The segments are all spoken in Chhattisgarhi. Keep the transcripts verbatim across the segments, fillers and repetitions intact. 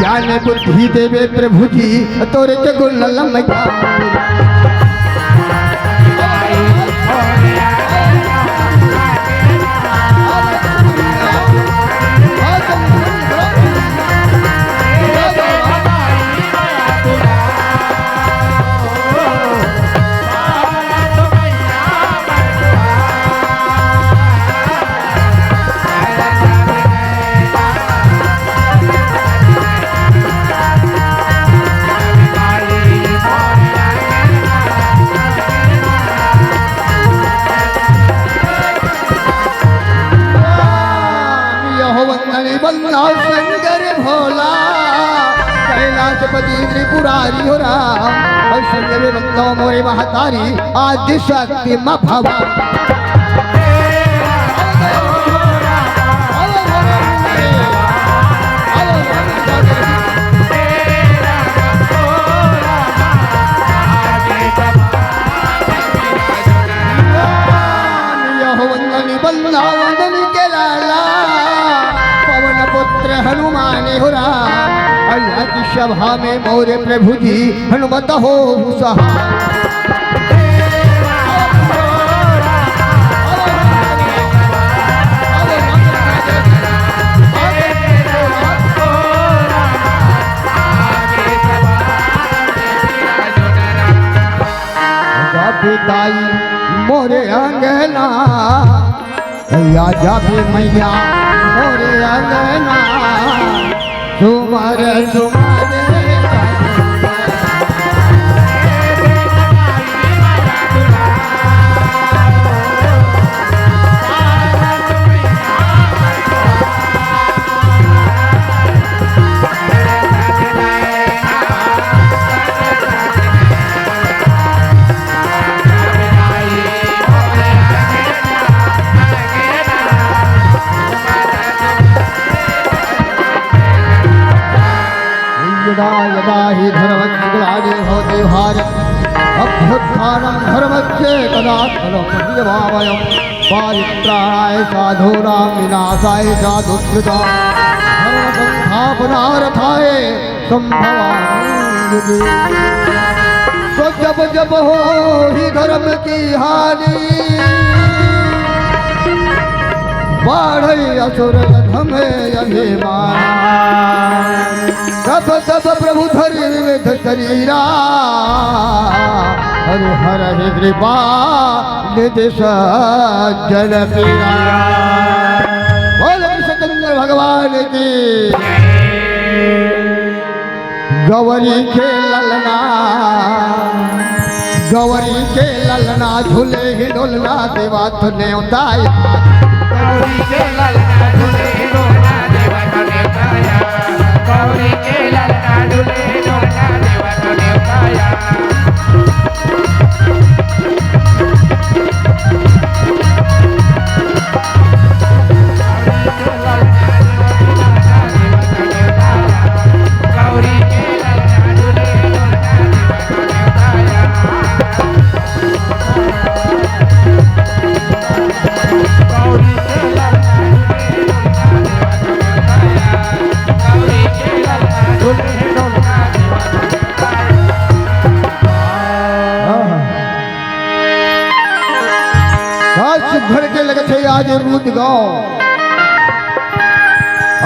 ज्ञान बुद्धि देबे प्रभु जी, तोरे के गुण ललम। यहो वंदनी बंदा शंकर भोला, कैलाशपति त्रिपुरारी हो राम। और संग में बंदो मोरे महतारी आदि शक्ति माँ भवानी। यहो वंदनी बंदा वंदनी के लाला, पवन पुत्र हनुमान हो राम। अल्लाह की सभा में मोरे प्रभु जी हनुमत हो सहाय। पिताई मोरे अंगना, या जाबे मैया मोरे अंगना, सुमर सुमर। यदा यदा हि धर्मस्य ग्लानिर्भवति भारत, अभ्युत्थानं धर्मस्य तदात्मनो भवामयम्। परित्राणाय साधूनां विनाशाय च दुष्कृताम्। धर्म संस्थापनार्थाय संभवामि युगे। तो जब जब होही धर्म की हानि, बाढ़ई असुर अधम अभिमान। तब तब प्रभु धरि विविध शरीरा, हरि हरहि कृपा निधि सज्जन पीरा। बोल कृष्णचंद्र भगवान की। गौरी के ललना, गौरी के ललना झूले ही डोलना देवा तो नेवताया। गौरी के ललना झूले ही डोलना देवा तो नेवताया। गौरी के ललना झूले ही डोलना देवा तो नेवताया। का सुघर के लगत हे आज रूद गाँव,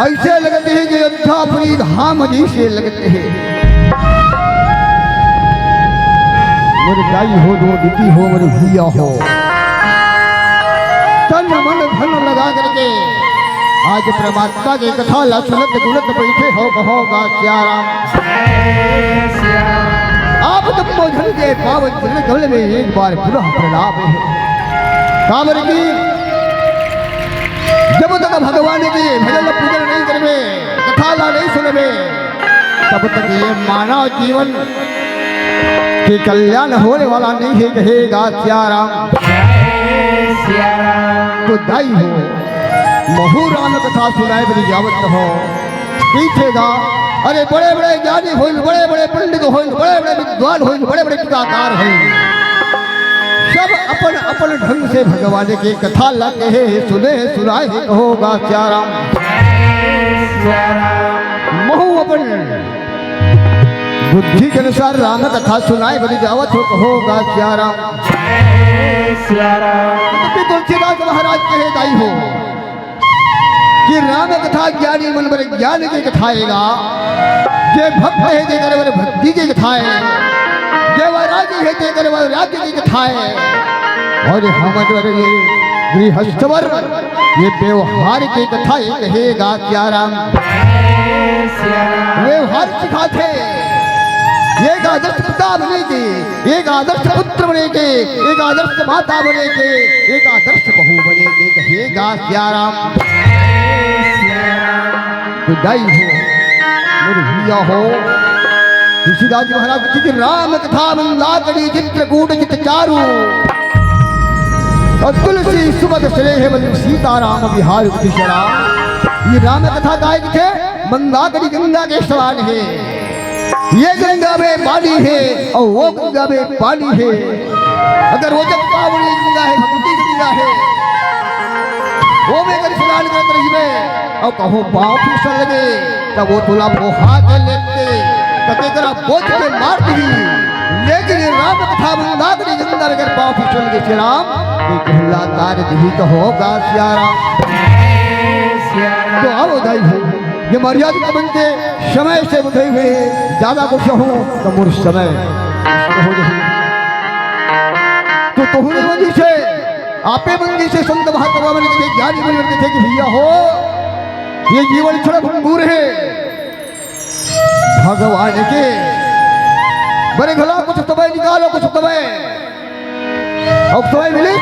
अइसे लगत हे कि अयोध्यापुरी धाम जइसे लगत हे। मोर दाई हो, मोर दीदी हो, मोर भैया हो, तन मन धन लगा करके आज परमात्मा के कथा ला सुनत गुनत बइठे हो, कहो गा सिया राम। आप तब मोर धन के पावन चरण कमल में एक बार पुनः प्रणाम हे। काबर की जब तक भगवान के भजन पूजन नहीं करबे, कथा ला नहीं सुनबे, तब तक ये मानव जीवन के कल्याण होने वाला नहीं हे, कहे गा सिया राम। जय सिया राम। तो दाई हो, महू राम कथा सुनाए बर जावत हो, पीछे गा, अरे बड़े बड़े ज्ञानी होइल, बड़े बड़े पंडित होइल, बड़े बड़े विद्वान होइल, बड़े बड़े टीकाकार होइल, सब अपन अपन ढंग से भगवान के कथा ला कहे, सुने, सुनाए, कहो गा सिया राम। जय सिया राम। महूं अपन बुद्धि के अनुसार राम कथा सुनाय बर जावत हों, कहो गा सियाराम। जय सियाराम। तुलसीदास महाराज कहे दाई हो कि राम कथा ज्ञानी मन बर ज्ञान के कथा ए गा, जे भक्त हे तेकर बर भक्ति के कथा ए, जे वैरागी हे तेकर बर वैराग्य के कथा ए, अउ हमर बर ये गृहस्थ बर ये व्यवहार के कथा ए, कहे गा सियाराम। व्यवहार सिखाथे। एक आदर्श पिता बने के, एक आदर्श पुत्र बने के, एक आदर्श माता बने के, एक आदर्श बहू बने के, कहे गा सियाराम। तो दाई हो, मोर भैया हो, तुलसीदास जी महाराज जी की राम कथा मंदाकिनी चित्रकूट चित चारु, अउ तुलसी सुमति सनेह मधुर सीताराम बिहारु कथि सियाराम। ये राम कथा काय कथे? मंदाकिनी गंगा के समान हे। ये गंगा में पानी हे अउ वो गंगा में पानी हे। अगर वो जग पावनी गंगा हे, भक्ति गंगा हे, वो में अगर स्नान करत रहिबे अउ कहूं पांव फिसल गे, त वो तोला बोहा के लेते, त तेकरा बोझ के मार दिही। लेकिन ये राम कथा मंदाकिनी गंगा में अगर पांव फिसल गे सियाराम, ये कहला तार दिही, कहो गा सियाराम। तो अब दाई हो, ये मर्यादित मन के समय से बधे हुए ज्यादा कुछ हूं तो मोर समय हो जाही। तो तोहरे मन जइसे, आपे मन जइसे संत महात्मा मन के, ज्ञानी मन के कि भैया हो, ये जीवन क्षण भंगुर हे। भगवान के बरे घला कुछ समय निकालो, कुछ समय अउ समय मिले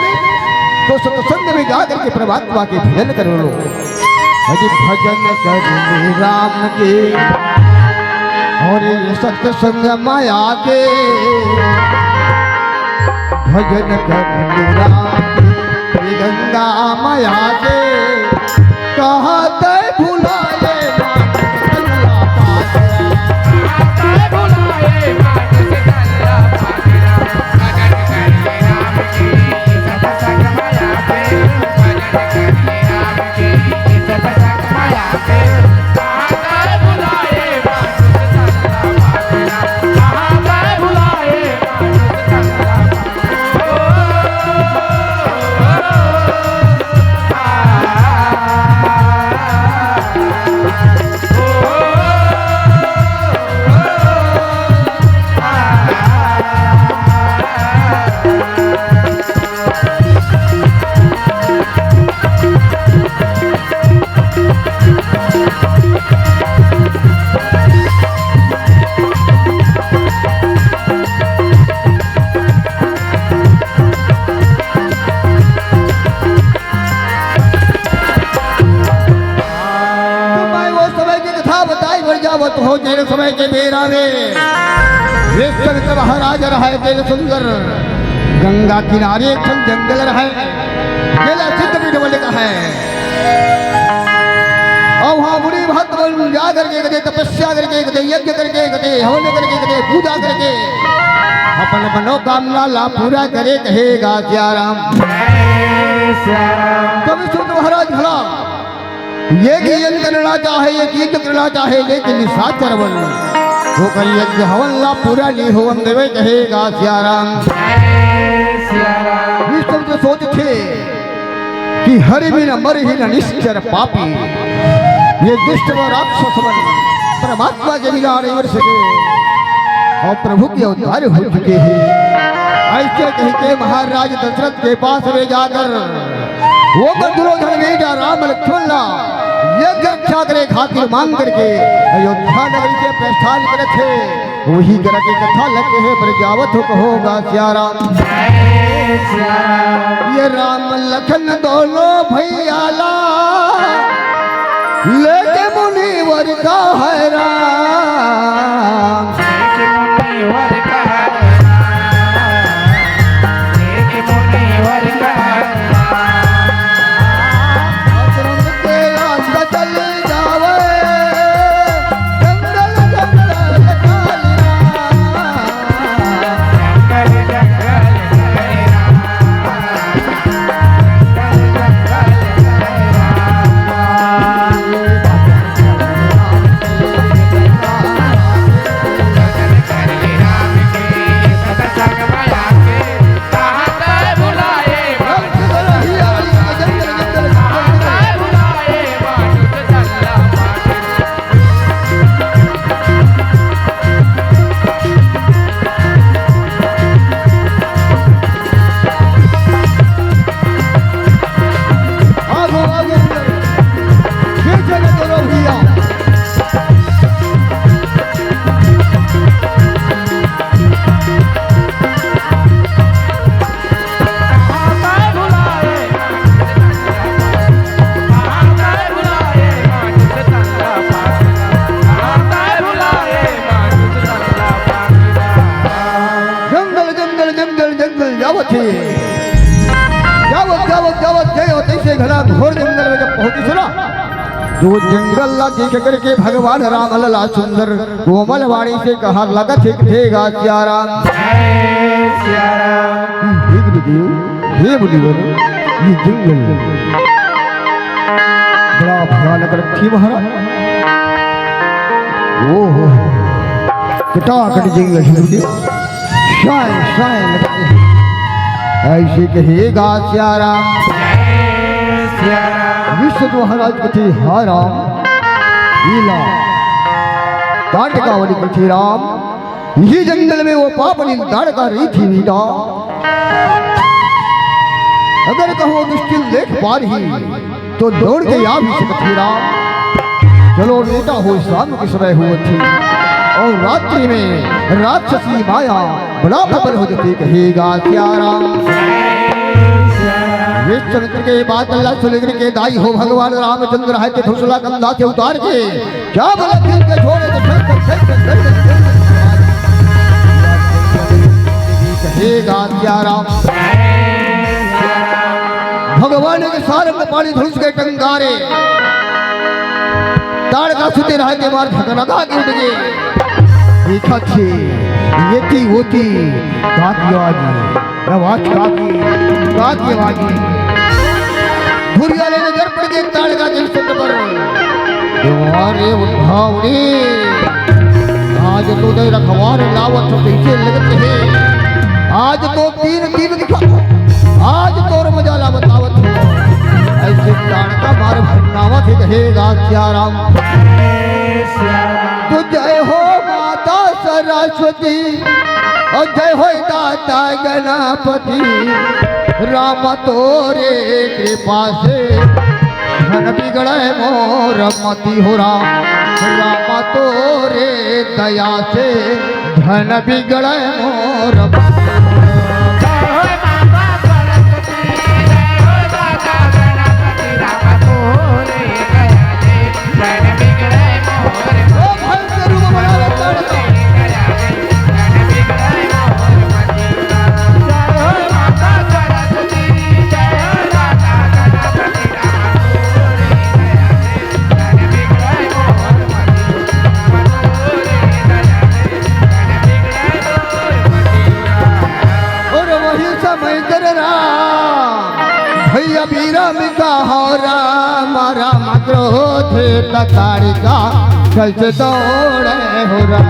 तो सत्संग में जा करके परमात्मा के भजन कर लो। अरे भजन कर ले राम के, अउ ये सत्संग माया के। भजन कर ले राम के, ये गंगा माया के। कहाँ तै भुलाए मानस गंगा पार। तो मैं वो समय के कथा बताय बर जावत हों, जेन समय के बेरा में वे संत महाराज रहय, तेन सुंदर गंगा किनारे एक ठन जंगल रहय, जेला सिद्ध पीठ बोले कहय। अउ उहाँ मुनि भक्त मन जा करके कथे तपस्या करके, कथे यज्ञ करके, कथे हवन करके, कथे पूजा करके अपन मनोकामना ला पूरा करे, कहे गा सियाराम। कवि सूत महाराज घला ये कि यज्ञ करना चाहे, ये कि यज्ञ करना चाहे, लेकिन निशाचर मन ओकर यज्ञ हवन ला पूरा नइ होवन देवे, कहे गा सियाराम। विष्णु तो सोचथे कि हरि बिन मरहि न निश्चर पापी, ये दुष्ट व राक्षस मन परमात्मा के बिना नइ मर सके अउ प्रभु के अवतार हो चुके हे। अइसे कहिके महाराज दशरथ के पास में जाकर वो कर दुर्योधन बेटा राम लक्ष्मण ला यज्ञ रक्षा करे खातिर मांग करके अयोध्या नगरी के प्रस्थान करत हे। वही करके कथा लगे हे, पर जावत हों कहो गा सियाराम। ये राम लखन दोनों भैया ला लेके मुनिवर का है राम। तो जंगल ला देख करके भगवान राम लला सुंदर कोमल वाणी से कहा लगत हे, हे गा सिया राम। हे गुरुदेव, हे मुनिवर, ये जंगल बड़ा भयानक रखी महाराज। ओहो, कटाकट जंगल हे गुरुदेव। शाय, शाय लगत हे। ऐसे कहे गा सिया राम। विश्व महाराज कथे हा राम, लीला तांडकावली कथे राम, इही जंगल में वो पापनी ताड़का रही थी वीरा। अगर कहो दुष्टिल देख पा रही, तो दौड़ के आ भी सकत हे राम। चलो बेटा हो, शाम के समय हुए थी और रात्रि में राक्षसी माया बड़ा प्रबल हो जाती, कहे गा सिया राम। विश्वामित्र के बात अल्लाह सुन करके दाई हो भगवान रामचंद्र है के धनुष ला कंधा से उतार के क्या बोला, दिल के छोड़े तो चल, चल, चल, चल, चल, चल। कहे गा सिया राम। भगवान के सारंग पानी धनुष के टंगारे। ताड़का सुते रहे के मार झकनका के उठ गे। देखत हे, येती ओती, काकी आवाज, आवाज काकी, काकी आवाज। घुरिया ले नजर पड़ गे ताड़का के सत पर। अरे उठावड़ी, आज तो दे रखवार लावत कइसे लगत हे। आज तो तीन तीन दिखा, आज तोर मजा ला बतावत हो। ऐसे ताड़का मार भन्नावत हे, कहे गा सिया राम। तो जय हो माता सरस्वती और जय हो दाता गणपति। राम तोरे कृपा से धन बिगड़े मोर मति हो राम। राम तोरे दया से धन बिगड़े मोर मति। और वही समय कर राम भैया बीरा में का हो राम, राम क्रोध तकारिका कैसे दौड़े हो राम।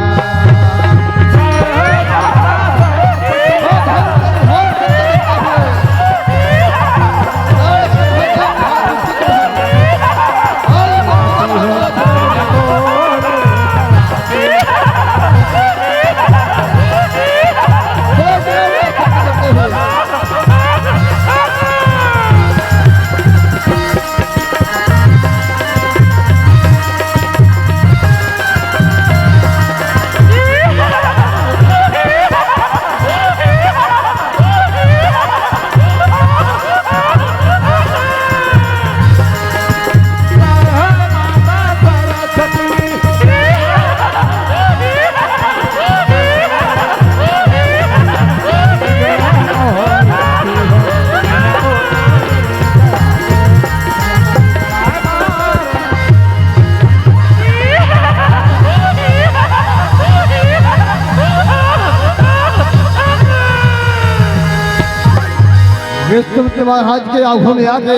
विश्वामित्र महाराज के आगू में आके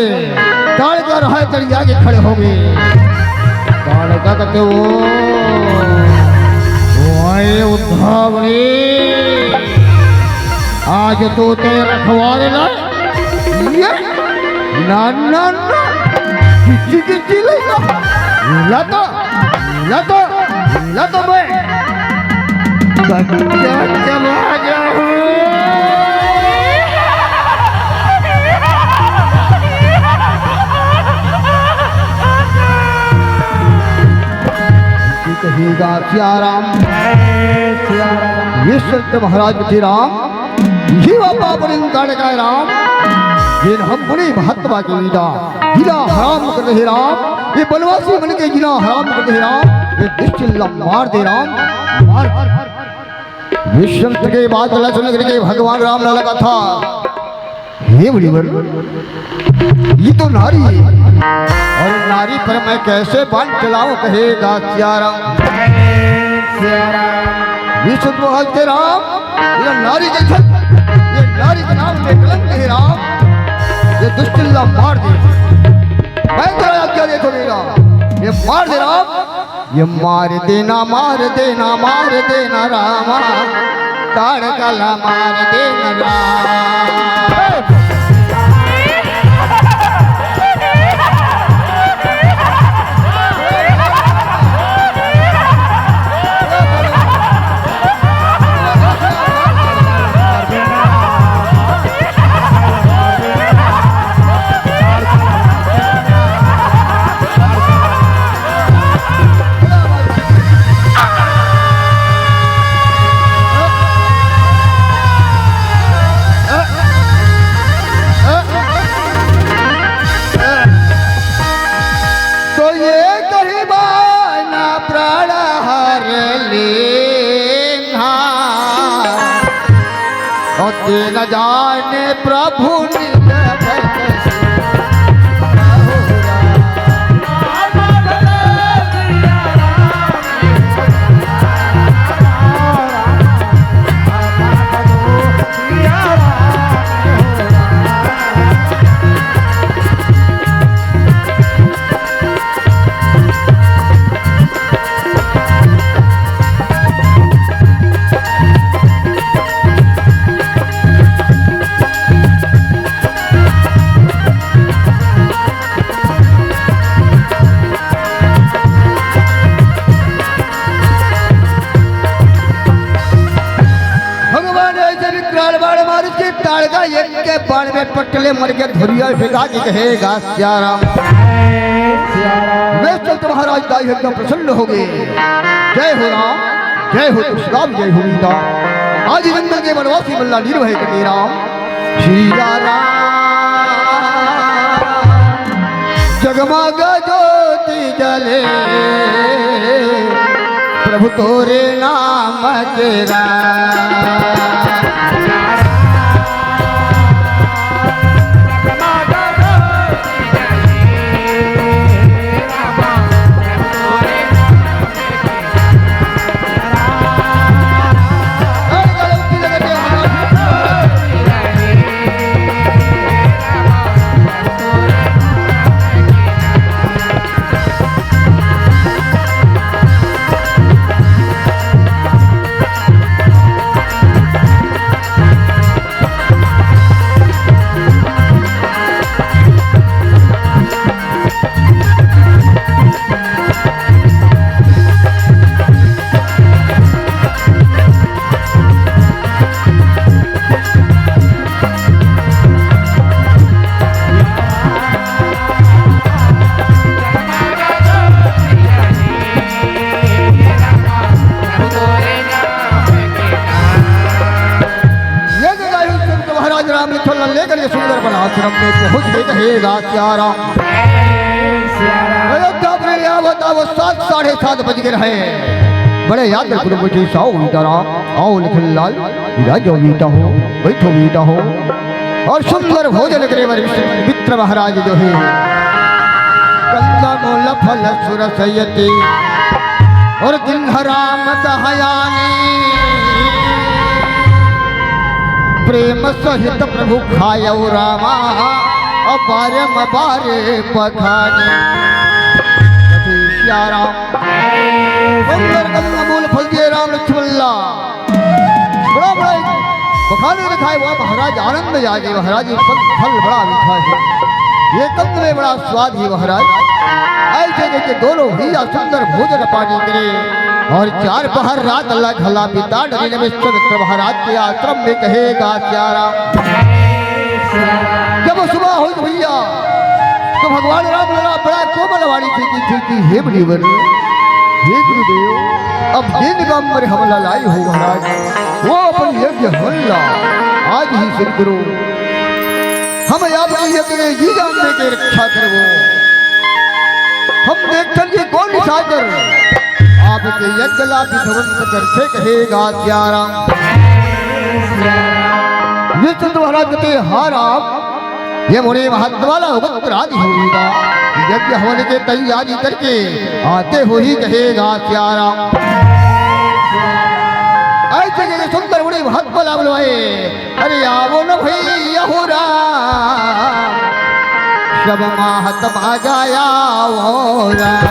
ताड़का रहे तड़िया के खड़े हो गे। ताड़का कहते, "ओ, ओ आए उद्धावली, आज तो ते रखवारे ला, ये ना, ना, ना, किच्ची, किच्ची ले ला, ला तो।" ला तो, ला तो मैं बच्चा चला जाऊं। कहेगा सिया राम, विश्वामित्र महाराज के राम, ये बाबा बड़े उतार का राम, ये हम बड़े महात्मा के लीला, लीला हराम कर रहे राम, ये बनवासी मन के लीला हराम कर रहे राम, ये दुष्ट ला मार दे राम, मार। विश्वामित्र के बात ला सुन करके भगवान राम ला लगा था। हे मुनिवर, ये तो नारी है, और नारी पर मैं कैसे बाण चलाऊं, कहेगा सियाराम। विष्णु भगवान के राम, ये नारी जैसा, ये नारी के नाम पे कलंक है राम, ये दुष्टिल्ला मार दे। मैं तेरा आज्ञा दे तो मेरा, ये मार दे राम, ये मार देना, मार देना, मार देना रामा, ताड़का ला मार देना राम। तो ये कही बाना प्राण हर लेना, और तीन जाने प्रभु निज भक्त। भगवान ऐसे विकराल बाण मारिस कि ताड़का एक के बाण में पटले मर के धुरिया फेंका के कहेगा सियाराम। मैं चलते महाराज दाई एकदम प्रसन्न हो गए। जय हो राम, जय हो तुलसीराम, जय हो गीता। आज जंगल के वनवासी मल्ला निर्भय कटे राम। सिया राम, जगमग ज्योति जले, प्रभु तोरे नाम के राम। ये जगह ही संत महाराज राम लक्ष्मण ला लेकर ये सुंदर वन आश्रम में पहुंच गए। कहेगा सिया राम। अयोध्यापुरी आवत आवत सात, साढ़े सात बज गए रहे। बड़े याद में गुरु मुझे साओ गीता राम, आओ लखन लाल, विराजो गीता हो, बैठो गीता हो। और सुंदर भोजन करे वर मित्र महाराज जो है, कंदमूल फल सुरसयति और दिन राम कहयानी, प्रेम सहित प्रभु खायौ रामा, अपार अपार पखानी। कथे सिया राम। सुंदर कंदमूल फल दिए राम लक्ष्मण ला। बड़ा बड़ा एक बखाने दिखाए हुआ महाराज आनंद जागे महाराज, ये फल, फल बड़ा मीठा है, ये कंद में बड़ा स्वाद है महाराज। ऐसे करके दोनों भैया सुंदर भोजन पानी करे और चार पहर रात अल्लाह घला बिता डरे विश्वामित्र महाराज के आश्रम में। कहेगा सिया राम। जब सुबह हो भैया तो भगवान राम लला बड़ा कोमल वाणी थी कि, थी कि हे मुनिवर, हे गुरुदेव, अब दिन गंबर हमला लाई हो महाराज, वो अपन यज्ञ हवन ला आज ही शुरू करो। हम आपके यज्ञ के जी जान दे के रक्षा करबो। हम देखथन ये कौन सागर आपके यज्ञ ला विध्वंस करथे। कहेगा सिया राम। विष्णु महाराज कहते, हाँ राम, ये मुनि महात्मा ला उगत रात होई गा। यज्ञ हवन के तैयारी करके आते होही कहेगा सियाराम। ऐसे जगह सुंदर मुनि महात्मा ला बुलवाए। अरे आवो न भैया हो राम, सब महात्मा जाया हो राम।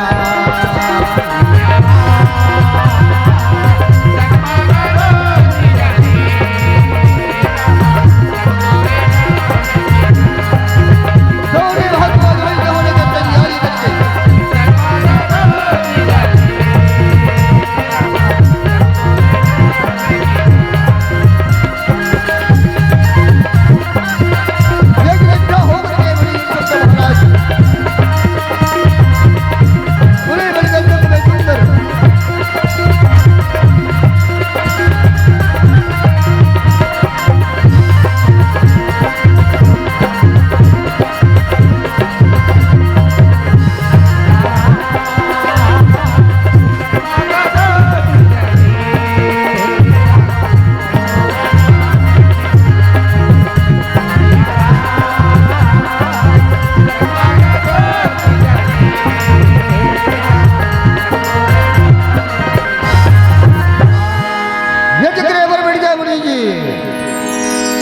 ये जिक्र बर बैठ गए मुनि जी।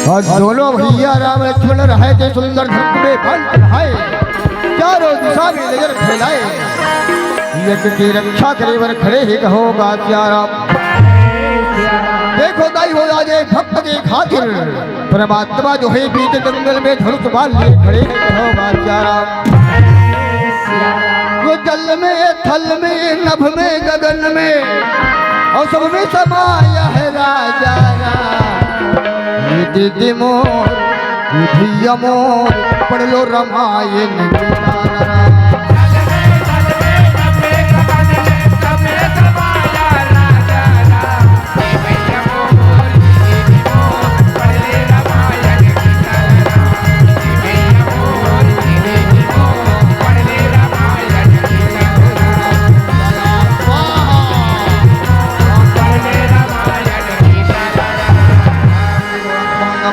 और दोनों भैया राम लक्ष्मण रहे थे सुंदर धनुष में बाण चढ़ाए, चारों दिशा में नजर फैलाए। यज्ञ की रक्षा करे बर खड़े ही कहो गा सियाराम। देखो दाई हो आज एक भक्त के खातिर परमात्मा जो है बीच जंगल में धनुष बाण लिए खड़े ही कहो गा सियाराम। वो जल में, थल में, नभ में, गगन में, और सब में समाया है राजा राम। ये दीदी मोर, ये भैया मोर, पढ़ लो रामायण की तारा।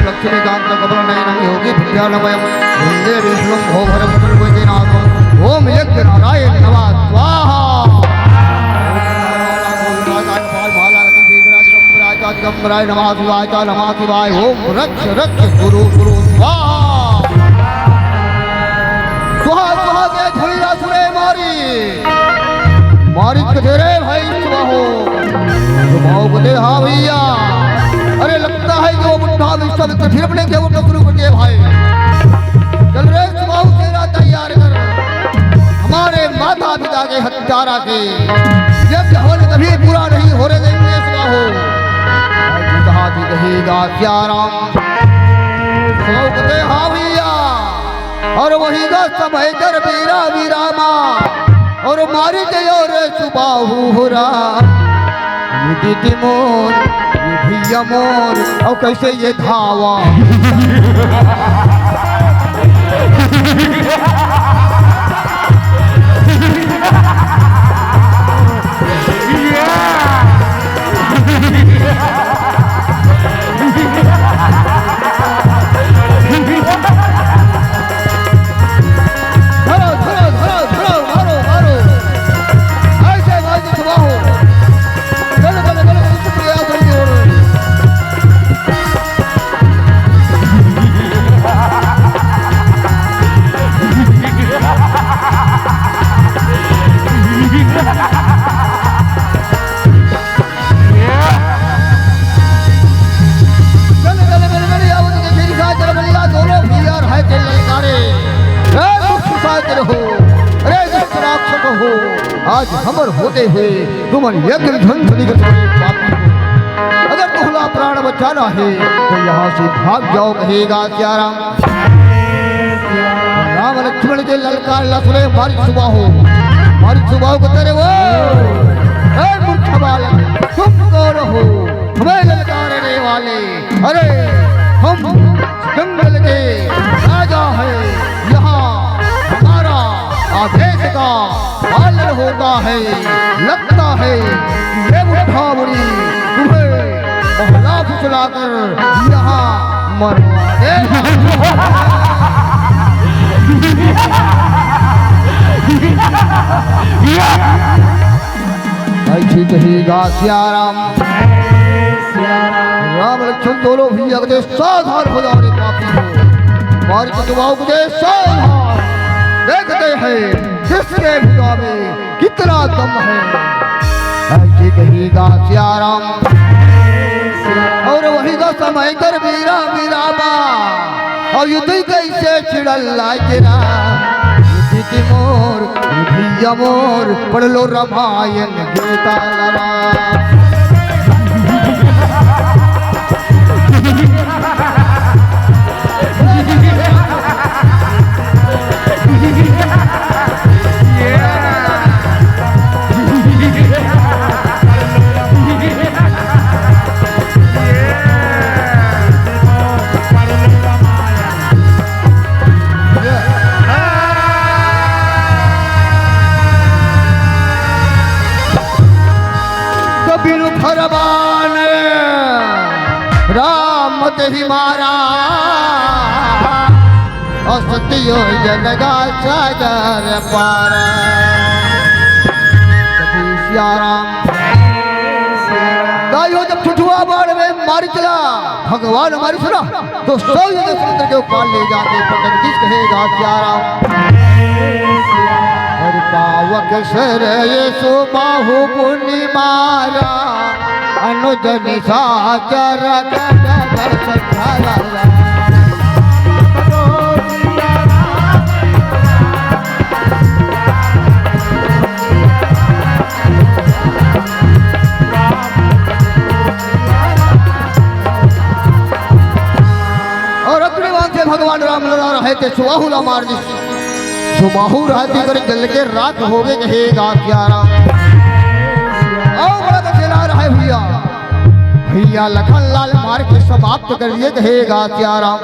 लक्ष्मीकांत कमल नयनम योगी ध्यानमयम वंदे विष्णु भोभर नाथम। ओम यज्ञ नारायण नमः स्वाहा। दिगंबराय नमः शिवाय, नमः शिवाय। ओम रक्ष रक्ष गुरु गुरु स्वाहा। स्वाहा स्वाहा के झुल्ला सुरे मारी। मारी कथे रे भाई स्वाहो। तो भाव को दे, हाँ भैया। अरे लगता है कि वो बुढ़ा विश्वामित्र फिर अपने देवता शुरू कर दिए भाई। चल रे स्वाहो तेरा तैयार कर। हमारे माता पिता के हत्यारा के यज्ञ हवन कभी पूरा नहीं होने देंगे स्वाहो। भाई कहा भी कहेगा क्या राम। स्वाहो को दे, हाँ भैया। और वही का समय कर बीरा विरामा और मारी गयो रे सुबाहु हो राम। ये दीदी मोर, ये भैया मोर, और कैसे ये धावा। धरो, धरो, धरो, धरो, मारो, मारो। ऐसे मार के सुबह हो। गल, गल, गल, गल, शुक्रिया, गल, गल। चल, चल, चल, चल, या वो तो तेरी साथ चल, बल्ला, दोनों भैया रहे के ललकारे। रे दुष्ट सागर हो, रे दुष्ट राक्षस हो, आज हमर होते हुए तुमन यज्ञ ध्वंस नहीं कर सकते, पापी हो। अगर तुहला प्राण बचाना है, तो यहाँ से भाग जाओ, कहेगा सियाराम। राम लक्ष्मण के ललकार ला सुने मारी सुबह हो, मारी सुबह हो, कहते रे वो, ए मूर्ख बालक, तुम कौन हो हमें ललकारने वाले? अरे हम जंगल के राजा हैं, यहाँ हमारा आदेश का पालन होता है। लगता है कि ये बुढ़ा बुढ़ी तुम्हें बहला फुसला कर यहाँ मरवा देगा। ऐसी कही गा सियाराम। राम लक्ष्मण दोनों भी अगले सावधान हो जाओ रे पापी हो। मारी के दुआओं के सावधान। देखते हैं किसके भुजा में कितना दम है। ऐसी कही गा सियाराम। और वही का समय कर बीरा बीराबा। और युद्ध कैसे छिड़ल लागे ना। युद्ध की मोर, युद्ध मोर, पढ़ लो रामायण गीता लड़ा। कबीर फरमान राम तेहि मारा, असत योजन गा सागर पारा। कबीर सियाराम। गायो जब ठुठुआ बाण में मारी चला, भगवान मारी सुना। तो सौ युद्ध समुद्र के ऊपर ले जाके पटक दिस कहेगा सियाराम। और पावक सर ये सो बाहु पुनि मारा, अनुज निशाचर कटक संहारा। और अग्निबाण से भगवान राम लला रहे थे, सुबाहु ला मार दिस। सुबाहु रहती कर जल के राख होवे कहेगा सियाराम। आओ बड़ा दशहरा रहे भैया। भैया लखन लाल मार के समाप्त कर दिए कहेगा सियाराम।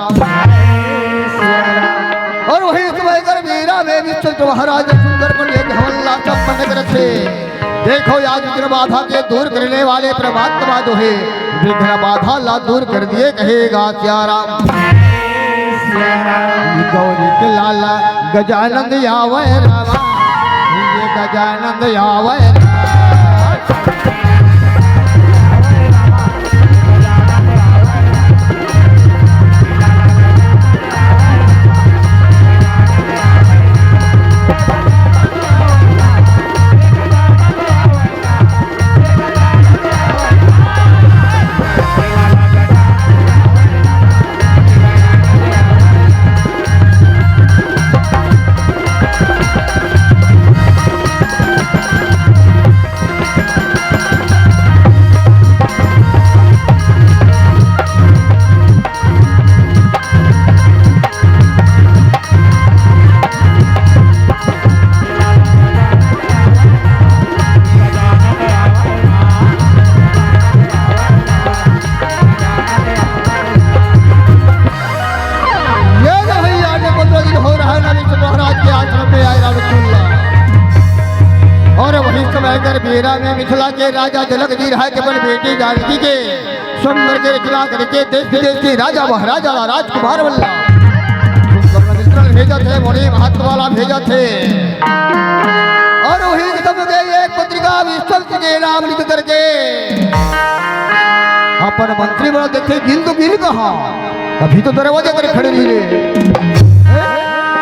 और वही समय कर बीरा में विश्व महाराज सुंदर बन गए, धवन ला सब बन कर थे। देखो, आज विघ्न बाधा के दूर करने वाले परमात्मा जो है, विघ्न बाधा ला दूर कर दिए, कहेगा सियाराम। गौरी के लाला गजानंद आवे रामा, ये गजानंद आवे रामा। ये जो है, आज पंद्रह दिन हो रहा है ना, विश्व महाराज के आश्रम में आए रामचंद्र। और वही समय कर बेरा में मिथिला के राजा जनक जी रहा के अपन बेटी जानकी के स्वयंवर के रचना करके देश विदेश के राजा महाराजा ला राजकुमार वल्ला सुंदर मित्र भेजा थे, बड़े महत्व वाला भेजा थे। और वही एकदम के एक पत्रिका विश्व के नाम लिख करके अपन मंत्री बड़ा देखे, गिन तो गिन कहा, अभी तो दरवाजे पर खड़े नहीं रहे।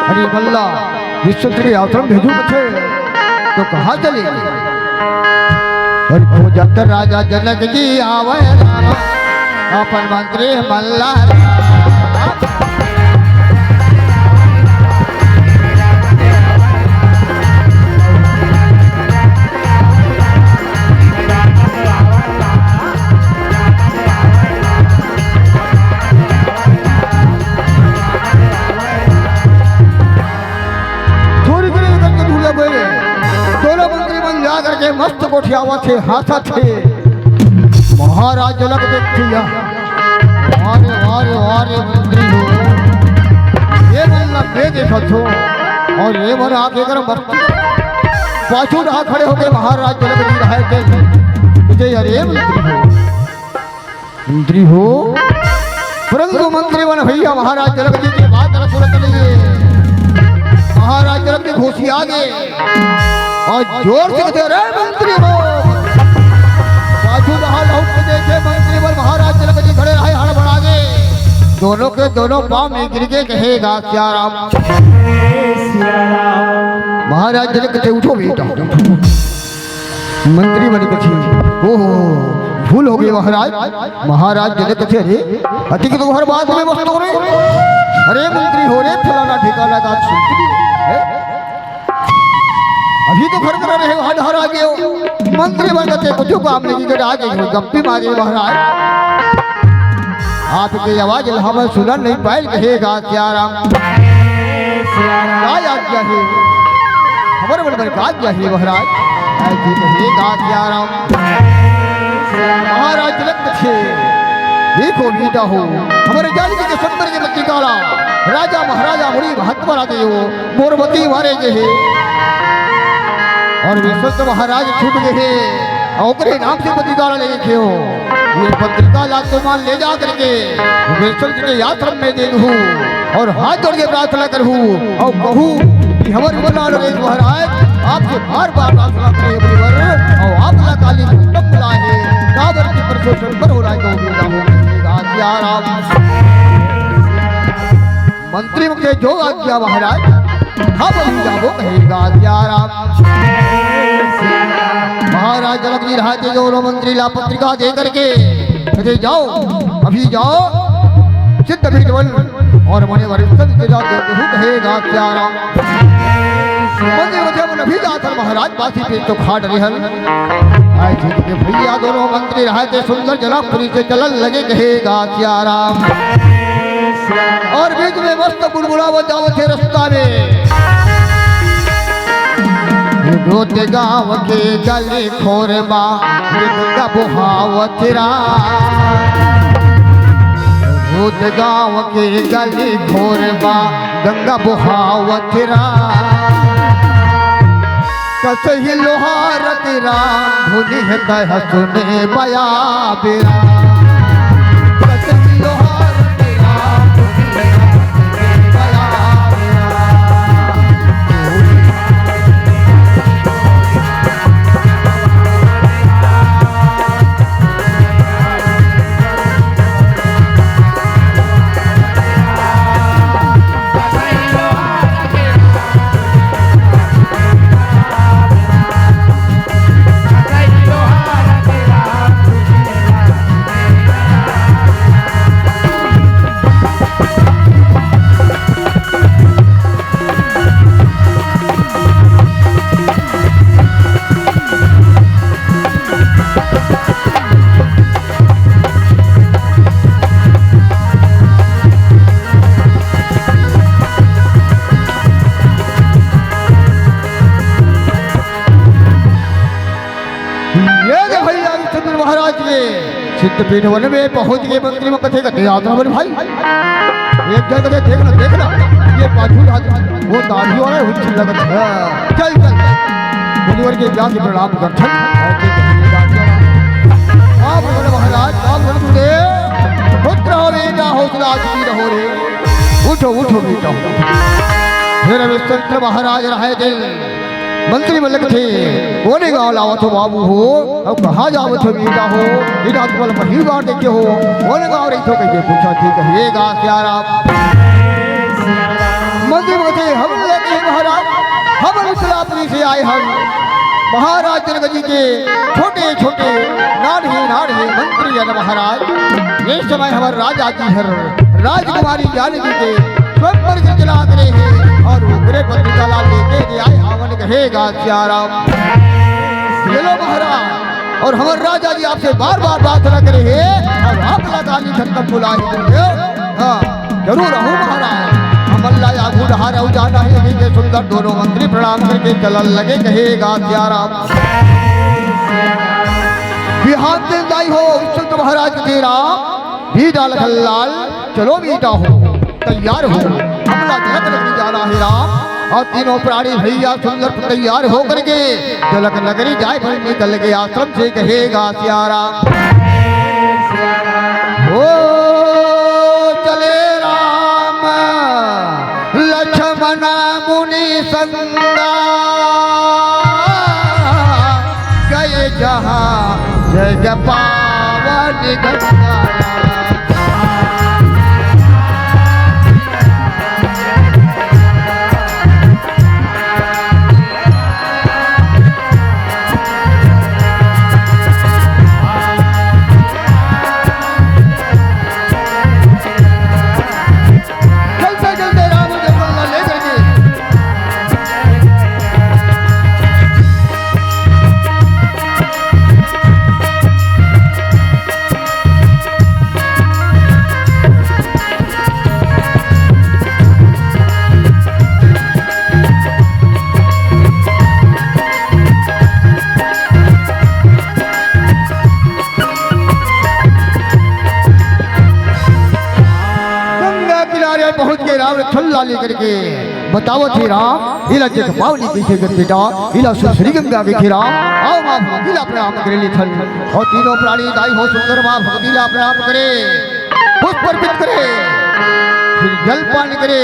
अरे मल्ला, विश्व के आश्रम भेजू कथे, तो कहाँ चले? और खोजत राजा जनक जी आवे रामा, अपन मंत्री मल्ला। थोड़ी देर करके दूल्हा बोले, दोनों मंत्री मन जा करके मस्त गोठियावत हे, हंसत हे। महाराज झलक देखिया, वाह रे, वाह रे, वाह रे मंत्री हो, ये मन ला मैं देखत हो, और ये मन आके कर मस्त पाछू डहा खड़े होके महाराज झलक जी रहे थे, विजय अरे मंत्री हो। मंत्री हो, परंतु मंत्री बन भैया महाराज जनक जी के बात न सुनत नहीं है। महाराज जनक जी घुसिया गे अउ जोर से कथे, "अरे मंत्री हो।" बाजू डहर लहुट के देखे मंत्री बर महाराज जनक जी खड़े रहे, हड़बड़ा गे। दोनों के दोनों पाँव में गिर के कहे गा, "सियाराम।" महाराज जनक कथे, "उठो बेटा।" मंत्री मन कथे, "ओहो, भूल हो गे महाराज।" महाराज जनक कथे, "अरे, अतिक तो हर बात में मस्त हो रे। अरे मंत्री हो रे, फलाना ठिकाना का सुनती है। अभी तो घर कर रहे हो, हर हर आ गए हो।" मंत्री मन कथे, "कुछ काम नहीं कर आ गए हो, गप्पी मारे महाराज। आपके आवाज ला हमन सुनन नहीं पायल।" कहे गा, "सियाराम।" का आज्ञा हे? हमर मन बर का आज्ञा हे महाराज? ऐसे कहे गा, "सियाराम।" महाराज जनक कथे, "देखो बेटा हो, हमर जानकी के संबर के मत निकाला। राजा महाराजा मुनि महात्मा राजे हो, मोर मती मारे गे हे। अउ विश्वत महाराज छूट गे हे, अउ ओकरे नाम से पत्रिका ला लेगे हो। ये पत्रिका ला तुमन ले जा करके विश्वत के आश्रम में दे दहू अउ हाथ जोड़ के प्रार्थना करहू अउ कहू कि हमर विमला नरेश महाराज आपसे बार बार प्रार्थना करे हे मुनिवर, अउ आप ला काली उत्तम बुलाए हे, काबर की परसों शंकर हो रहा है, तो बेटा हो कहे गा, सियाराम।" मंत्री मुख से जो आज्ञा महाराज, हम अभी जाबो कहे गा, सियाराम। महाराज जनक जी रहते दोनों मंत्री ला पत्रिका दे करके कथे, "जाओ, अभी जाओ, सिद्ध पीठ वन अउ मुनिवर सब के जाओ, जो कहू कहे गा, सियाराम।" मंत्री मुख से, "हम अभी जाथन महाराज, बासी पेट तो खा डरे हन।" आए जी के भैया दोनों मंत्री रहते सुंदर जनकपुरी से चलन लगे, कहे गा, "सियाराम।" अउ बीच में मस्त बुलबुला बजावत हे रस्ता में। रोत गाँव के गली खोर मा गंगा बोहावत राम। रोत गाँव के गली खोर मा गंगा बोहावत राम। कसही लोहार के राम धुनि है कह सुने बया बेरा। कसही लोहार के राम धुनि है कह सुने बया बेरा। ये दे भैया हरिश्चंद्र महाराज के सिद्ध पीठ वन में पहुंच गए। मंत्री मन कथे कथे, "यात्रा बन भाई।" एक जन कथे, "देख ना, देख ना, ये पाछू हाथ, वो दाढ़ी वाला है, उच्च लगत है। चल, चल, मुनिवर के जाके प्रणाम कर, चल।" आप बोले, "महाराज, आप बोले, पुत्र हो रे, क्या हौसला आज की रहो रे, उठो, उठो बेटा।" फिर हरिश्चंद्र महाराज रहे दिल मंत्री मन ल कथे, "कोने गाँव ले आवत हो बाबू हो, अउ कहाँ जावत हो बेटा हो? इधर तुमन पहिली बार देखे हो, कोने गाँव रहिथो?" कहिके पूछथे, कहे गा सियाराम। मंत्री मन कथे, "हम लगे महाराज, हम मिथिलापुरी से आए हन। महाराज जनक जी के छोटे छोटे नान्हे नान्हे मंत्री हन महाराज। ये समय हमर राजा जी हर राजकुमारी जानकी के स्वयंवर के चला करे हे अउ ओकरे पत्रिका ला लेके जे आए हावन।" कहे गा सियाराम। ये लो महाराज, अउ हमर राजा जी आपसे बार बार प्रार्थना करे हे अउ आप ला काली खत्म बुलाए हे। हाँ, जरूर आहूँ महाराज, हमन ला आगू डहार अउ जाना हे, यही के सुंदर दोनों मंत्री प्रणाम करके चलन लगे। कहे गा सियाराम। बिहान दिन दाई हो, विश्वत महाराज के राम, बीजा लखन लाल, चलो बेटा हो, तैयार हो, हमला जनक नगरी जाना हे राम। अउ तीनों प्राणी भैया सुंदर तैयार हो करके जनक नगरी जाए बर निकल गे आश्रम से। कहे गा सियाराम। ओ चले राम लक्ष्मण मुनि संगा गए जहाँ जग पावन गंगा। चलते चलते राम जंगल ला लेकर के। गंगा किनारे पहुंच के राम लखन ला लेकर के बतावत हे राम, इला जग पावनी कइसे कर बेटा, इला सुरसरी गंगा कथे राम। आओ माँ भगवती ला प्रणाम करे लेथन। अउ तीनों प्राणी दाई हो सुंदर माँ भगवती ला प्रणाम करे, पुष्प अर्पित करे, फिर जल पान करे।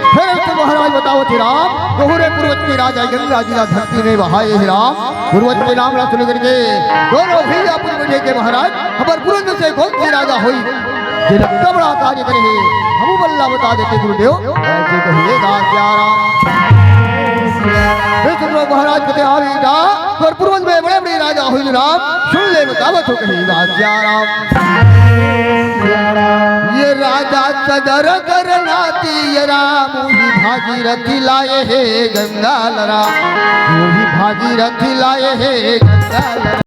फिर तो महाराज बतावत हे राम, दोहरे पूर्वज के राजा गंगा जी ला धरती में बहाए हे राम। पूर्वज के नाम ला सुन करके दोनों भैया पूर्वज के महाराज, हमर पूर्वज में से कौन से राजा होई, जेला इतना बड़ा कार्य करे हे, हमू मन ला बता देते गुरुदेव। ऐसे कहिए दास सिया राम। हे सुंदर महाराज कथे, "हाँ बेटा, तोर पूर्वज में बड़े बड़े राजा होई राम, सुन ले बतावत हों कहिए दास सिया राम।" ये राजा सगर कर नाती ये राम, उही भागीरथी लाए हे गंगा लरा, उही भागीरथी लाए हे गंगा लरा।